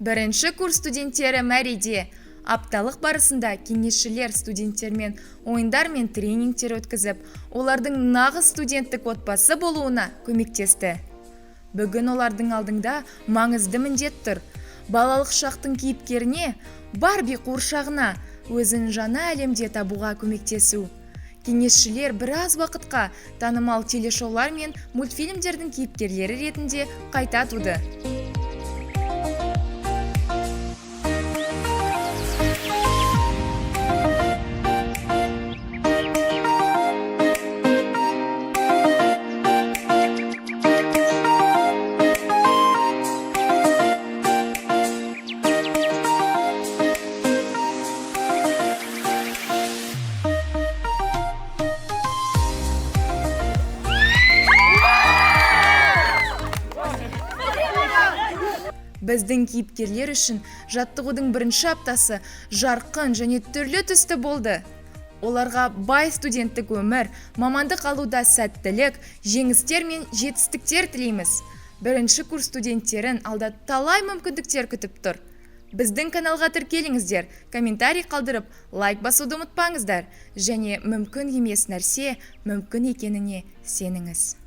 Бірінші курс студенттері мәреде. Апталық барысында кеңесшілер студенттермен ойындар мен тренингтер өткізіп, олардың нағыз студенттік отбасы болуына көмектесті. Бүгін олардың алдында маңызды міндет тұр. Балалық шақтың кейіпкеріне, Барби қуыршағына өзін жаңа әлемде табуға көмектесу. Кеңесшілер біраз уақытқа танымал телешоулар мен мультфильмдердің кейіпкерлері ретінде қайта туды. Біздің кейіпкерлер үшін жаттығудың бірінші аптасы жарқын және түрлі түсті болды. Оларға бай студенттік өмір, мамандық алуда сәттілік, жеңістер мен жетістіктер тілейміз. Бірінші курс студенттерін алда талай мүмкіндіктер күтіп тұр. Біздің каналға тіркеліңіздер, комментарий қалдырып, лайк басуды ұмытпаңыздар және мүмкін емес нәрсе мүмкін екеніне сеніңіз.